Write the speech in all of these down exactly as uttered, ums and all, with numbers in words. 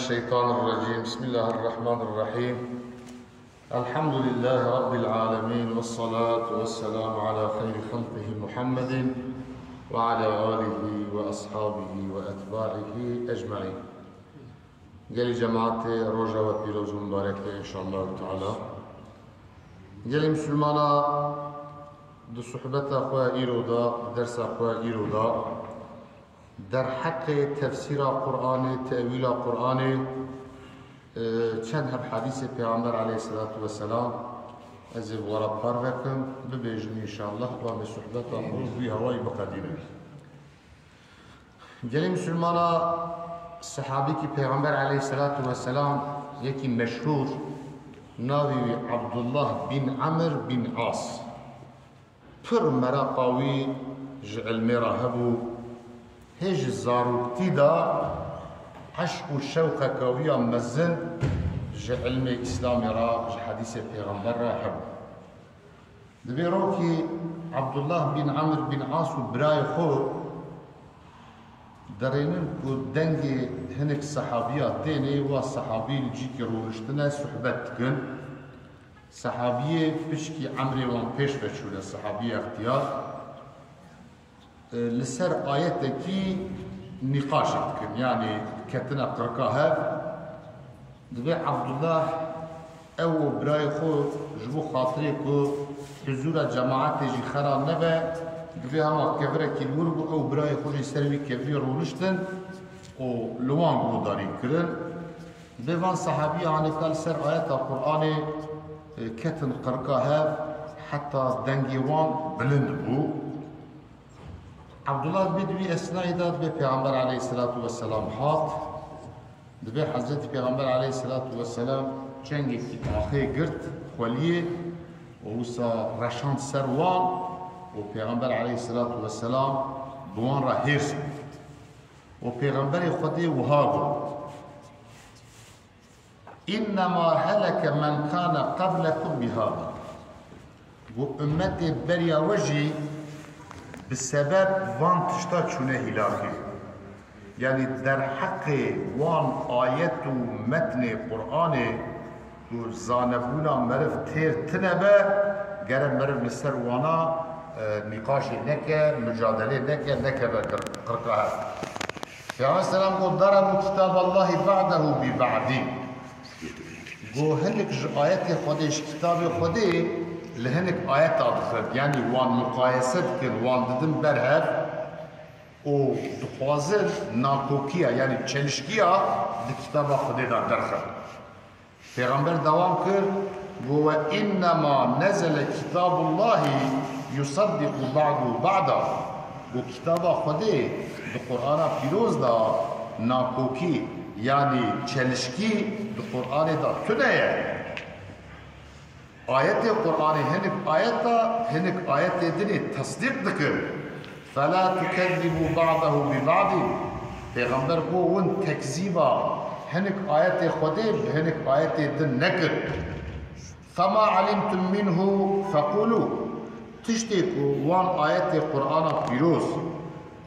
الشيطان الرجيم. بسم الله الرحمن الرحيم. الحمد لله رب العالمين، والصلاة والسلام على خير خلقه محمد وعلى آله وأصحابه وأتباعه أجمعين. Gelî cemaetê, roja we pîroz û mubarek be, înşallah teala. Gelî Misilmana, di sohbeta xwe îro de, di dersa xwe îro de, derheqê tefsîra Qur'anê, tewîla Qur'anê, e, çend heb hadîsê Pêxember aleyhisselatu vesselam ez ê bi we re parve kim, bibêjim înşallah, û em ê sohbeta xwe bi wî hawayî biqedînin. Gelî Misilmana, sehabîkî Pêxember aleyhisselatu vesselam yekî meşhûr, navê wî Abdullah bin Amr bin As. Pir meraqa wî ji ilmê re hebû. Hê ji zaroktî de eşq û şewqeka wî ya mezin ji ilmê Îslamê re, ji hedîsê Pêxember re hebû. Di vê rokî Abdullah bin Amr bin As û birayê xwe derênin ku dengê hinek sehabiya tênê, wa sehabî li cîkî rûniştine, sohbet dikin. Sehabiyê piçkî emrê wan pêş ve çûne, sehabiyê extiyar, e, li ser ayetekî nîqaşê dikin, yanî ketine qirka hev. Divê Abdullah ew û birayê xwe ji bo xatirê ku huzûra cemaetê jî xera nebe, divê hema kevirekî li wir bû, ew birayê xwe jî ser wî kevirî rûniştin û li wan guhdarî kirin. Divê van sehabiyê hanêka li ser ayeta Qur'anê, e, ketin qirka hev, heta dengê wan bilind bû. Abdullah dibê di wî esnayê de dibê Pêxember aleyhisselatu vesselam hat. Dibê Hezretî Pêxember aleyhisselatu vesselam çengekî axê girt xweliyê û wisa reşand ser wan û Pêxember aleyhisselatu vesselam bi wan re hêrs bû. Û Pêxemberê Xwedê wiha got: "Innema heleke men kane qeblekum bihada." Got, ummetê beriya we jî bi sebeb van tişta çûne hîlakê. Yanî derheqê wan ayet û metnê Qur'anê ku zanebûna meriv têr tine be, gere meriv li ser wana, e, nîqaşê neke, mucadelê neke, nekeve qir-, qirka hev. Peyxember selam got, "Darabu kitaballahi ba'dehu bi ba'din." Got, hinek ji ayetê Xwedê, ji kitabê Xwedê li hinek ayeta dixin. Yanî wan muqayese dikin, wan didin ber hev û dixwazin nakokiya, yanî çelişkiya di kitaba Xwedê de derxin. Pêxember dewam kir, got, "Ve innema nezele kitabullahi yusaddiqu ba'du ba'da." Got, kitaba Xwedê di Qur'ana pîroz de nakokî, yanî çelişkî di Qur'anê de tune ye. Ayetê Qur'anê hinek ayeta, hinek ayetê dinê tesdîq dikin. "Fela tukezzibu ba'dahu bi ba'din." Pêxember got, hûn tekzîba hinek ayetê Xwedê bi hinek ayetê din nekin. "Fema alimtum minhu fekulu." Tiştê ku wan ayetê Qur'ana pîroz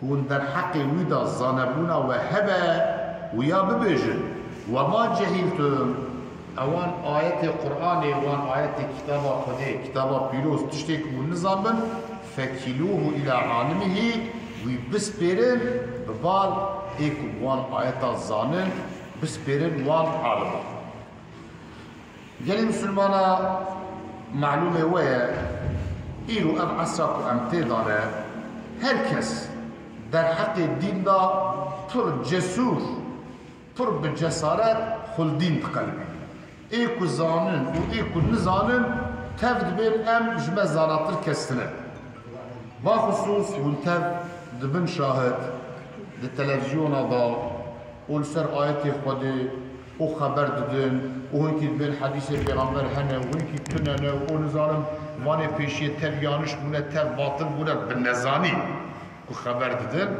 ku hûn derheqê wî de zanebûna we hebe, wiya bibêjin. "Wema cehiltum." Ewan ayetê Qur'anê, wan ayetê kitaba Xwedê, kitaba pîroz, tiştê ku hûn nizanbin, "fekilûhu ila alimihi", wî bispêrin bi bar ê ku bi wan ayeta zanin, bispêrin wan aliman. Gelî Misilmana, malûmê we ye, îro ev esra ku em tê de ne, her kes derheqê dîn de pir cesûr, pir bi cesaret xwe li dîn diqelibî. Ê ku zanin û ê ku nizanin tev dibên, em ji me zanatir kes tune. Baxusûs hûn tev dibin şahid, di televîzyona de û li ser ayetê Xwedê û xeber didin û hinkî dibên hedîsê Pêxember hene û hinkî tune ne û nizanim vanê pêşiyê tev yaniş bûne, tev batil bûne, bi nezanî ku xeber didin.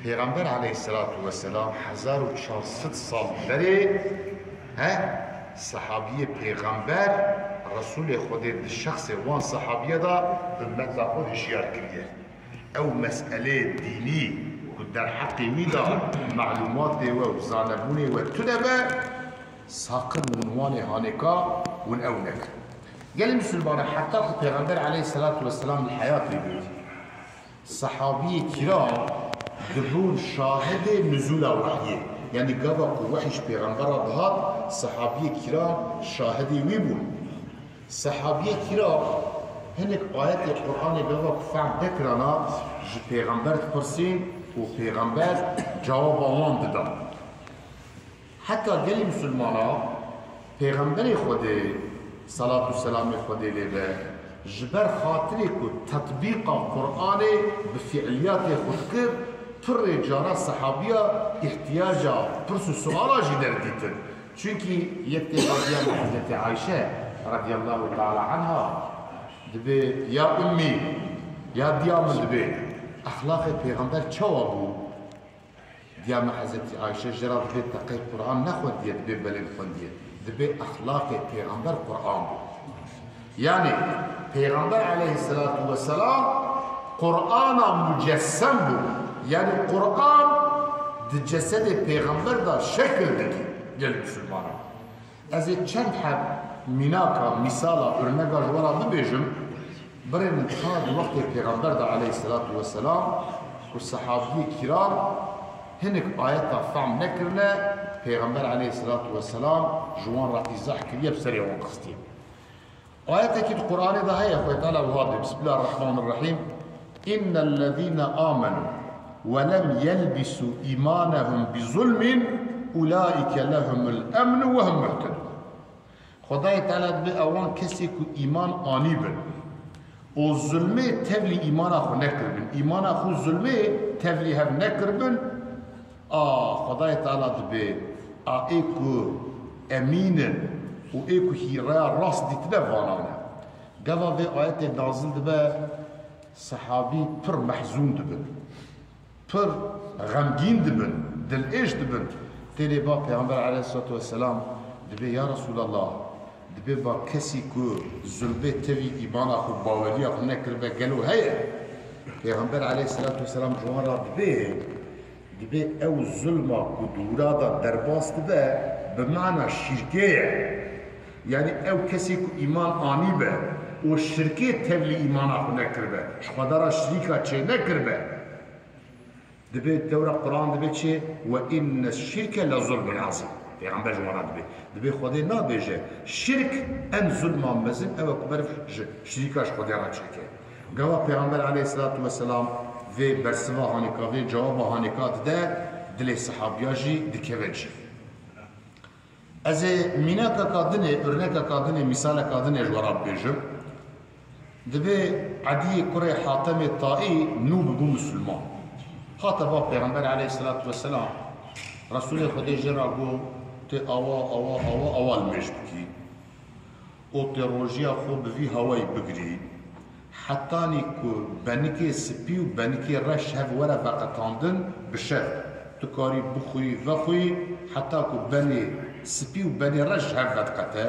Pêxember aleyhisselatu vesselam hezar û çar sed sal berê, he, sehabiyê Pêxember, Resûlê Xwedê di şexsê wan sehabiye de ummeta xwe hişyar kiriye. Ew meseleyê dînî, ku derheqê wî de malûmatê we û zanebûnê we tune be, saqin hûn wanê hanêka hûn ew nekin. Gelî misilmana, heta ku Pêxember aleyhisselatu vesselam li heyatê bû, sehabiyê kiram dibûn şahidê nuzûla wehyê. Yanî gava ku wehy ji Pêxembera dihat, sehabiyê kiram şahidê wî bûn. Sehabiyê kiram hinek ayetê Qur'anê gava ku fehm nekirana, ji Pêxember dipirsîn û Pêxember cewaba wan dida. Heta gelî misilmana, Pêxemberê Xwedê, salat û selamê Xwedê lê be, ji ber xatirê ku tetbîqa Qur'anê bi fiiliyatê xwe dikir, pirrê cara sehabiya îhtiyaca pirs û suala jî derdîtin. Çunkî yek tê diya min Hezretî Ayşe radiyallahu teala anha dibê, ya ummî, ya diya min, dibê, exlaqê Pêxember çawa bû? Diya me Hezretî Ayşe jê re dibê te qey Quran nexwendiye? Dibê belê xwendiye. Dibê exlaqê Pêxember Quran bû. Yanî Pêxember aleyhisselatu vesselam Qur'ana mucessem bû. Yanî Quran di cesedê Pêxember de şekil dikî. Gelî misilmanan. Ez ê çend heb mînaka, mîsala, örnega ji we re bibêjim, birê min ta di wextê Pêxember de aleyhisselatu vesselam, ku sehabiyê kiram hinek ayeta fehm nekirine, Pêxember aleyhisselatu vesselam ji wan re îzah kiriye, bi serê wan xistiye. Ayetekî di Qur'anê de heye, Xwedê Teala wiha dibê, Bismillahirrahmanirrahîm, "İnnellezîne âmenû ve lem yelbisû îmanehum bi zulmin, ulâike lehumul emnu ve hum muhtedûn." Xwedayê Teala dibê ewan kesê ku îman anîbin û zulmê tevlî îmana xwe nekiribin, îmana xwe zulmê tevlî hev nekiribin, a Xwedayê Teala dibê, a ê ku emîn in û ê ku hî raya rast dîtine, vana ne. Gava vê ayetê nazil dibe, sehabî pir mehzûn dibin. Pir xemgîn dibin, dilêş dibin. Têlê ba Pêxember aleyhisselatu vesselam dibê, ya Resulallah, dibê ba kesî ku zulmê tevî îmana xwe, baweriya xwe nekiribe, gelo heye? Pêxember aleyhisselatu vesselam ji wan re dibê, dibê ew zulma ku di wira de derbas dibe, bi mana şîrkê ye. Yanî ew kesî ku îman anîbe û şirkê tevlî îmana xwe nekiribe, ji Xweda re şirîka çê nekiribe. Dibê dewra Quran dibê çi? "Ve inne şirke le zulmun azîm." Pêxember ji wan re dibê. Dibê Xwedê nabêje, şirk en zulma mezin ew e ku meriv ji şirîka ji Xwedê re çêke. Gava Pêxember aleyhisselatu vesselam vê bersiva hanêka, vê cewaba hanêka dide, dilê sehabiya jî dikeve cî. Ez ê mînakeka dinê, örnekeka dinê, mîsaleka dinê ji we re bibêjim. Dibê Ediyê kurê Hatemê Taî nû bibû misilman. Hate ba Pêxember aleyhisselatu vesselam, Resûlê Xwedê jê re got, tê awa, awa, awa, awa limêj bikî û tê rojiya xwe bi vî hawayî bigirî. Hetanî ku benikê spî û benikê reş hev were veqetandin, bi şev tu karî bixwî, vexwî, heta ku benê spî û benê reş hev vediqete.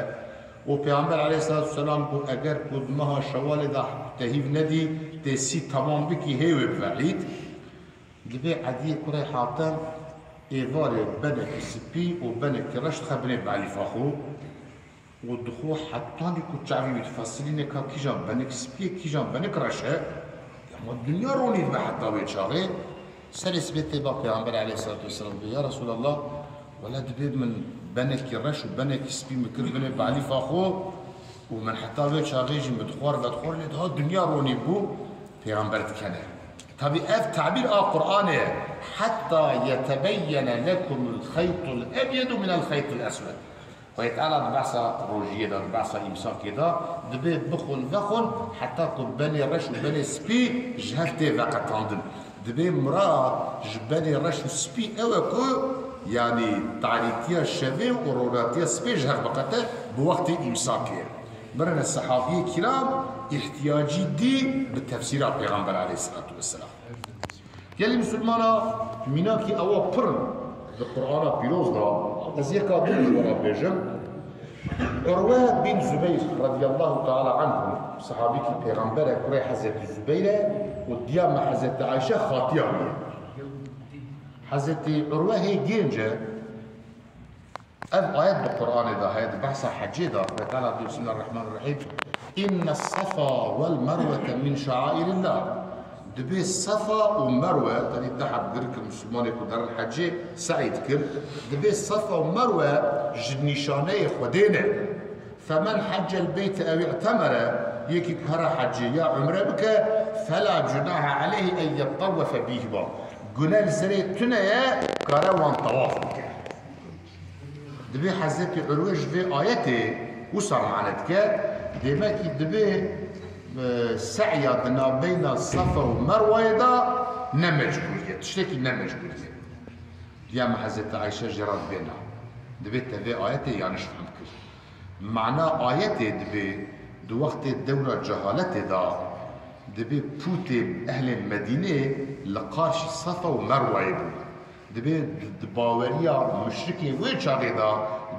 Û Pêxember aleyhisselatu vesselam got, eger ku di meha Şewalê de te hîv nedî, tê sî temam bikî, hê wê bive îd. Dibê Ediyê kurê Hatem êvarê benekî spî û benekî reş dixe binê belîfa xwe. Û dixwe hetanî ku çavê wî difesilîne ka kîjan benik spî ye, kîjan benik reş e. Ama dinya ronî dibe heta wê çaxê. Serê sibê tê ba Pêxember aleyhisselatu vesselam bê, ya Resulallah, wele dibê min benekî reş û benekî spî min kir binê balîfa xwe û min heta wê çaxê jî min dixwar vedixwar lê daha dinya ronî bû. Pêxember dikene. Tabî ev tabîr a Qur'anê ye. "Hetta yetebeyyene lekumul xeytul ebyedu minel xeytil eswed." Xwedê Teala di behsa rojiyê de, di behsa îmsakê de dibê bixwin, vexwin, heta ku benê reş û benê spî ji hev tê veqetandin. Dibê mirad ji benê reş û spî ew e ku, yanî, tarîtiya şevê û ronatiya spê ji hev biqete bi wextê îmsakê. Mirine sehabiyê kiram îhtiyacî dî bi tefsîra Pêxember aleyhisselatu vesselam. Gelî misilmana, mînakî ewa pir in di Qur'ana pîroz de. Ez yeka din ji we re bêjim. Urwe bin Zubeyr radiyallahu teala anhu, sehabîkî Pêxember e, kurê Hezretî Zubeyr e û diya me Hezretî Ayşe xatiya wî ye. Hezretî Urwe hê gênc e. Ev ayet di Qur'anê de heye, di behsa hecê de. Xwedê Teala dibê, Bismillahirrahmanirrahîm. İnne safa vel merwete min şaairillah. Dibê Safa û Merwe, tenî du heb girk in, Misilmanê ku derin hecê se'y dikin. Dibê Safa û Merwe ji nîşaneyê Xwedê ne. Femen heccel beyte ew i'temere, yekî ku here hecê ya umre bike, fela cunahe aleyhi en yettewwefe bîhima. Gune li serê tune ye, kare wan tewaf bike. Dibê Hezretî Urwe ji vê ayetê wisa mane dike, dêmekî dibê, e, se'ya di navbeyna Safa û Merwayê de ne mecbûr ye, tiştekî ne mecbûr ye. Diya me Hezretî Ayşe jê re dibê na. Dibê te vê ayetê yaniş fehm kir. Mana ayetê dibê di wextê dewra cehaletê de, dibê pûtê ehlên Medînê li qarşî Safa û Merwayê bû. Dibê di, di baweriya muşrikê wê çaxê de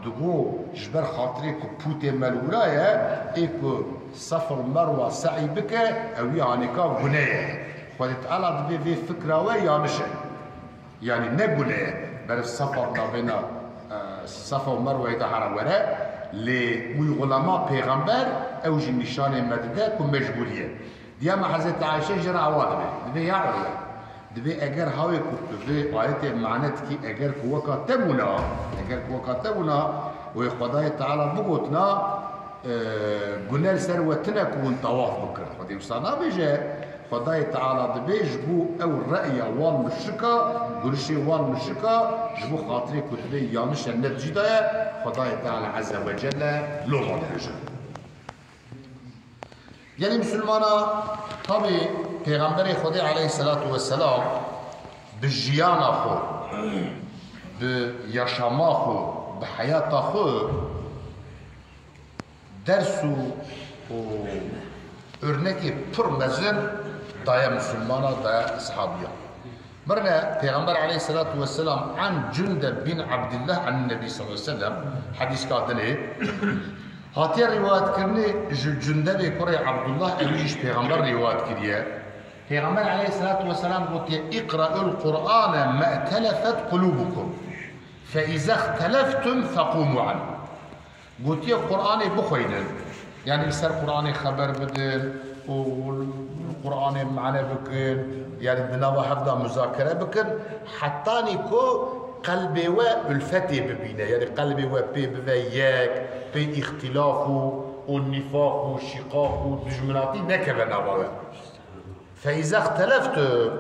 digot, ji ber xatirê ku pûtê me li wira ye, ê ku Safa û Merwa se'y bike, ew wî hanêka gune ye. Xwedê Teala dibê vê fikra we yaniş e. Yanî ne gune ye, berê Safa navbeyna, e, Safa û Merweyê de here were, lê uygulama pêxember ew jî nîşanê me dide ku mecbûrî ye. Diya me Hezretî Ayşe jê re ewa dibê. Dibê ya Urwe. Dibê eger hawê ku tu vê ayetê mane dikî, eger ku weka te bûna, eger ku weka te bûna, wê Xwedayê Teala bigotina, e, gune li ser we tune ku hûn tewaf bikin. Xwedê wisa nabêje. Xwedayê Teala dibê ji bo ew re'ya wan muşrika, gurişê wan muşrika, ji bo xatirê ku dibê yanişe ne di cî de ye, Xwedayê Teala Ezze ve Celle loma dibêje. Gelî Misilmana, tabî Pêxemberê Xwedê aleyhisselatu vesselam bi jiyana xwe, bi yaşama xwe, bi heyata xwe ders û, û örnekê pir mezin daye Misilmana, daye eshabiyan. Mirne Pêxember aleyhisselatu vesselam an Cundeb bin Abdillah an Nebî sallallahu aleyhi ve sellem, hedîska dinê, hatiye rîwayetkirinê ji Cundebê kurê Abdullah, ew jî ji Pêxember rîwayet kiriye. Pêxember aleyhisselatu vesselam gotiye, "İqra'ul Qur'ane me'telefet qulubukum. Fe iza ihteleftum fequmu anhu." Gotiye, Qur'anê bixweynin. Yanî li ser Qur'anê xeber bidin û Qur'anê mane bikin. Yanî di nava hev de muzakere bikin. Hetanî ku qelbê we ulfetê bibîne. Yanî qelbê we pê bive yek, pê îxtîlaf û, û nîfaq û şîqaq û dijminatî nekeve nava we. Fe iza ihteleftum,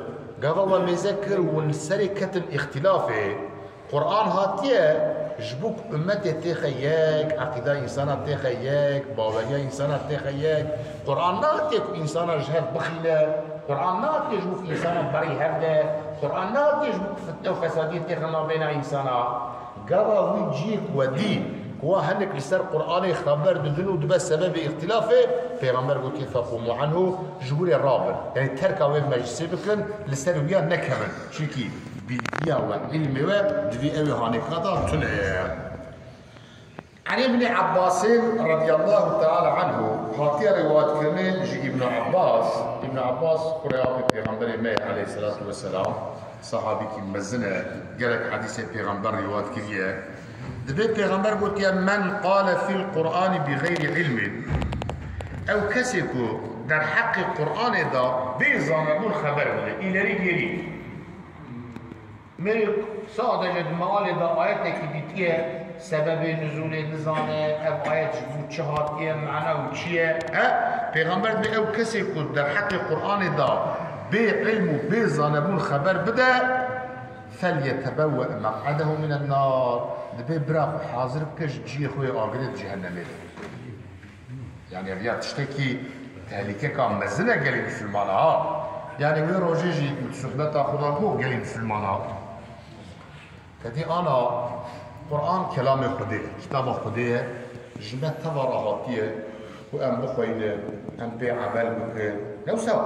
gava we mêze kir, hûn li serê ketin îxtilafê. Qur'an hatiye ji bo ku ummetê têxe yek, eqîda însana têxe yek, baweriya însana têxe yek. Qur'an nehatiye ku însana ji hev bixîne. Qur'an nehatiye ji bo ku însana berî hev de. Qur'an nehatiye ji bo ku fitne û fesadiyê têxe navbeyna însana. Gava wî cihê ku we dî, ku wa hinek li ser Qur'anê xeber didin û dibe sebebê îxtilafê, Pêxember gotiye, "Fequmu anhu", ji wir ê rabin. Yanî terka wê meclisê bikin, li ser wiya nekevin. Çimkî bilgiya we, îlmê we di vî ew ê hanêka de tune ye. An Îbnî Ebbasîn radiyallahu teala anhu, hatiye rîwayetkirinê ji Îbn Ebbas, Îbn Ebbas kurê apê Pêxemberê me ye aleyhisselatu vesselam, Sahabîkî mezin e, gelek hedîsê Pêxember rîwayet kiriye. Dibê Pêxember gotiye, "Men qale fil Qur'ani bi xeyrî ilmin." Ew kesê ku derheqê Qur'anê de bê zanebûn xeber bide, îlerî gêrî. Mêrik sadece di mealê de ayetekî dîtiye, sebebê nuzûlê nizane, ev ayet ji bo çi hatiye, mana û çi ye? E, Pêxember dibê ew kesê ku derheqê Qur'anê de bê ilm û bê zanebûn xeber bide, "Felyetebewwe meq'edehu minen nar." Dibê bira xwe hazir bike ji cihê xwe yê agirê di cehennemê de. Yanî ev ya tiştekî tehlîkeka mezin e gelê Misilmana ha. Yanî wê rojê jî min suhbeta xwe de got gelê Misilmana. Te dî ana Quran kelamê Xwedê ye, kitaba Xwedê ye, ji me teva re hatiye ku em bixweynin, em pê emel bikin. Ne wisa?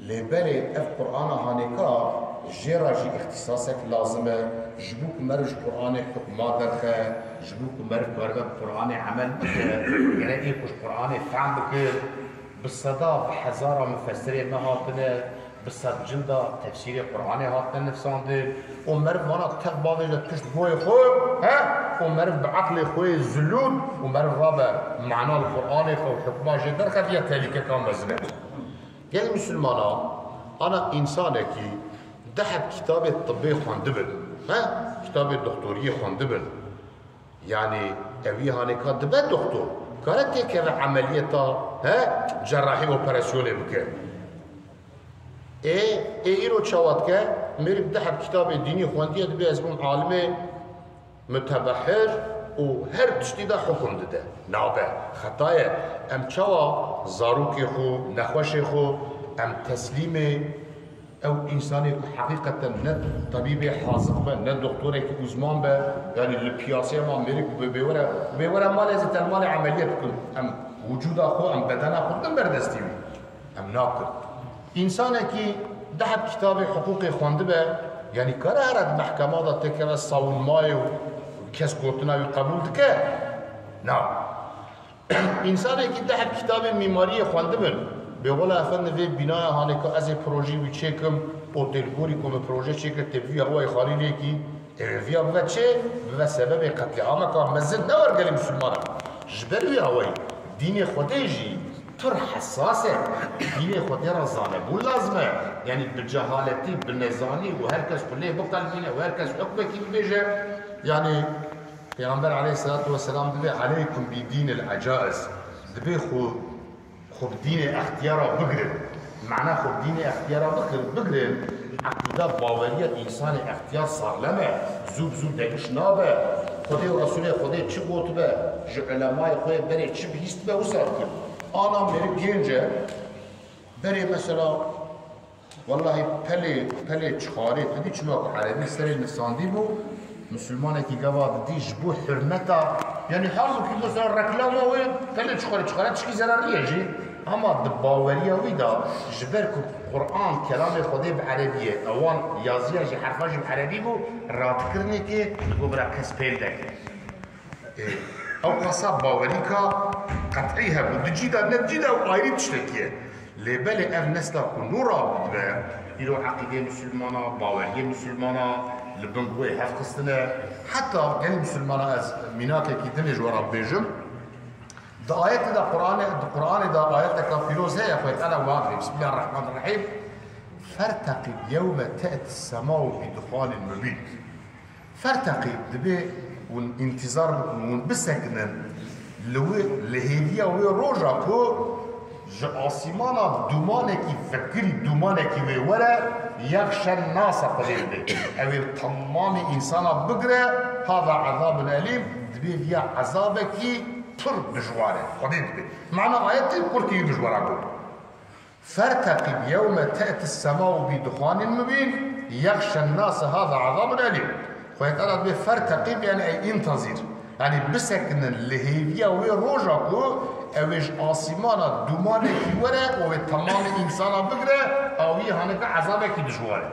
Lê belê ev Qur'ana hanêka jê re jî îxtîsasek lazim e, ji bo ku meriv ji Qur'anê hukma derxe, ji bo ku meriv karibe bi Qur'anê emel bike, gerek ê ku ji Qur'anê fehm bike. Bi seda, bi hezara mufessirê me hatine, Bi sedcinda tefsîrê Qur'anê hatine nivîsandin û meriv vana tev bavêje pişt goyê xwe, he? Û meriv bi eqlê xwe yê zilûr û meriv rabe mana li Qur'anê xwe û hukma jê derxe viya tehlîkeka mezin e. Gelê misilmana, ana însanekî deh heb kitabê tibbê xwendibin, he? Kitabê doktoriyê xwendibin. Yanî ewî hanêka dibe doktor, kare têkeve emeliyeta, he, cerahî operasyonê bike. Ê, ê îro çawa dike? Mêrik deh heb kitabê dînî xwendiye, dibe ez bûm alimê mutebehir û her tiştî de hukum dide. Nabe, xeta ye. Em çawa zarokê xwe, nexweşê xwe, em teslîmê Ew însanê ku heqîqeten ne tebîbê haziq be, ne doktorekî uzman be, yanî li piyasê ma mêrik bê, bê were, bê were malê ez ê te li malê emeliyet bikim. Em wicûda xwe, em bedena xwe bidim ber destî wî. Em nakin. Însanekî deh heb kitabê hiqûqê xwendibe, yanî kare here di mehkema de têkeve savunmayê û kes gotina wî qebûl dike? Na. Însanekî deh heb kitabên mîmariyê xwendibin, bê wela efendi vê bînaya hanêka ez ê projeyê wî çêkim, otelgorî ku min proje çêkir tê bi vî hawayê xalî lêkî, ê viya bibe çê, bibe sebebê qetlîameka mezin ne wer gelê misilmanan. Ji ber wî hawayî dînê Xwedê jî pir hesas e. Dînê Xwedê re zanebûn lazim e. Yanî bi cehaletî, bi nezanî û her kes xwe lê biqelbîne û her kes hukmekî bibêje, yanî Pêxember aleyhisselatu vesselam dibê, "Aleykum bi dînil ecaiz." Dibê xwe, xwe bi dînê extiyara bigirin. Mana xwe bi dînê extiyara bikir-, bigirin. Eqîda, baweriya însanê extiyar saxlem e. Zû bi zû degiş nabe. Xwedê û Resûlê Xwedê çi gotibe, ji ulemayê xwe yê berê çi bihîstibe, wisa bikin. Ana mêrik gênc e, berê mesela Wellahî pelê, pelê çixarê, tu dî çima ku erebî serê nivîsandî bû, misilmanekî gava didî ji bo hurmeta, yanî halbûkî mesela reklama wê pelê çixarê, çixare tişkî zerarî ye jî. Ama di baweriya wî de ji ber ku Quran kelamê Xwedê bi erebî ye, ewan yaziya jî, herfa jî bi erebî bû, radikirinekê digot bira kes pêl neke. Ê, ew qasa bawerîka qet'î hebû. Di cî de ne di cî de ew ayrî tiştekî ye. Lê belê ev nesla ku nû rabû dibe, îro eqîdê misilmana, baweriyê misilmana li bin wê hev xistine. Heta gelê misilmana ez mînakekî din ê ji we re bibêjim. Di ayetê de Quranê, di Quranê de ayeteka pîroz heye, Xwedê Teala wiha dibê, Bismillahirrahmanirrahîm. Ferteqib yewme te'tis semau bi duxanin mubîn. Ferteqî dibê hûn întîzar bikin, hûn bisekinin li wê, li hêviya wê roja ku ji asîmana dûmanekî vekirî, dûmanekî wê were, yexşen nasa Xwedê dibê. Ew ê temamê însana bigire, hada ezabun elîm, dibê viya ezabekî pir dijwar e. Xwedê dibê. Mana ayetê kurtî dijwara got. Ferteqib yewme te'tis semau bi duxanin mubîn, yexşen nase hada azabun elîm. Xwedê Teala dibê ferteqib, yani ey intezîr. Yani bisekinin li hêviya wê roja ku ew ê ji asîmana dûmanekî were û wê temamê însana bigire, awî haneke ezabekî dijwar e.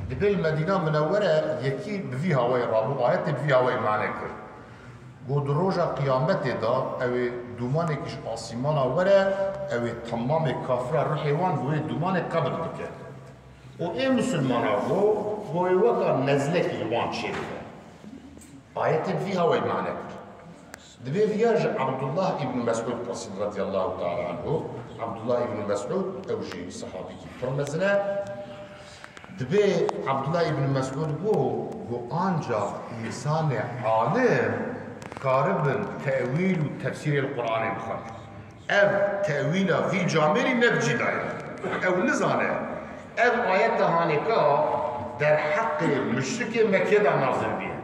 Dibê li Medîna Minewwere yekî bi vî hawayê rabû, ayetê bi vî hawayê mane kir. Got, di roja qiyametê de ew ê dûmanekî ji asîmana were, ew ê temamê kafira ruhê wan bi wê dûmanê qebid bike. Û ê misilmana got, got, wê weka nezlekî li wan çêbibe. Ayetê bi vî hawayî mane kir. Dibê viya ji Abdullah îbn Mesûd pirsîn radiyallahu teala anhu. Abdullah îbn Mesûd, ew jî sehabîkî pir mezin e. Dibê Abdullah îbn Mesûd got, got, ancax însanê alim karibin tewîl û tefsîrê li Quranê bixwin. Ev tewîla vî camêrî ne bi cî de ye. Ew nizane ev ayeta hanêka derheqê muşrikê Mekkê de nazil bûye.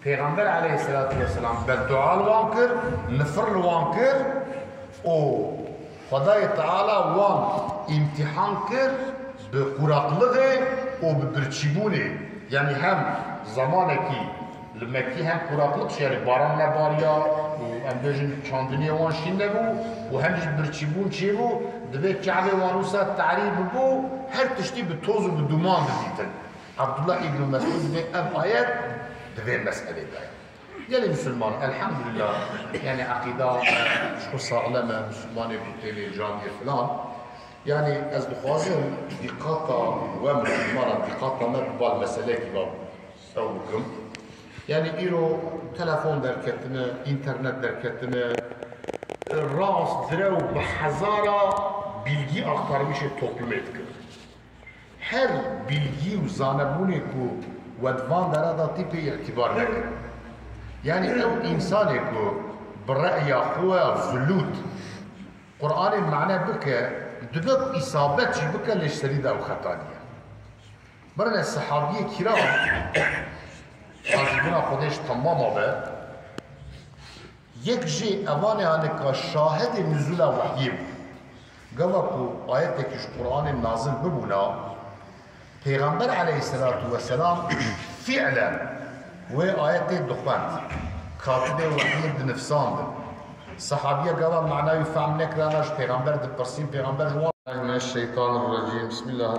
Pêxember aleyhisselatu vesselam beddua li wan kir, nifir li wan kir û Xwedayê Teala wan îmtîhan kir bi quraqlixê û bi birçîbûnê. Yanî hem zamanekî li Mekkî hem quraqlix, yanî baran nebariya û em bêjin çandiniyê wan şîn nebû û hem jî birçîbûn çêbû, dibê Ke'bê wan wisa terî bibû, her tiştî bi toz û bi dûman didîtin. Abdullah îbn Mesûd dibê ev ayet di vê meselê de ye. Gelê misilman, elhamdulillah, yani eqîda, e, ji xwe saxlem e, misilmanê ku têlê camiyê filan. Yani ez dixwazim dîqata we Muslimana, dîqata me bi bal meselekî ve ew bikim. Yani îro telefon derketine, înternet derketine, rast, direw bi hezara bilgî axtarmîşê toplumê dikin. Her bilgî û zanebûnê ku we di van dera de tî pê îtîbar nekin. Yani ew însanê ku bi re'ya xwe zulût Qur'anê mane bike, dibe ku îsabet jî bike, lê ji serî de ew xeta niye. Birine sehabiyê kiram, azîbûna Xwedê ji temama be, yek jê evanê hanika şahidê nuzûla wehyê bû. Gava ku ayetekî ji Qur'anê nazil bibûna, Pêxember aleyhisselatu vesselam fi'len wê ayetê dixwend. Katibê wehyê dinifsandin. Sehabiye gava mana wî fehm nekirana ji Pêxember dipirsîn, Pêxember ji wan. Mineşşeytanirracîm. Bismillah.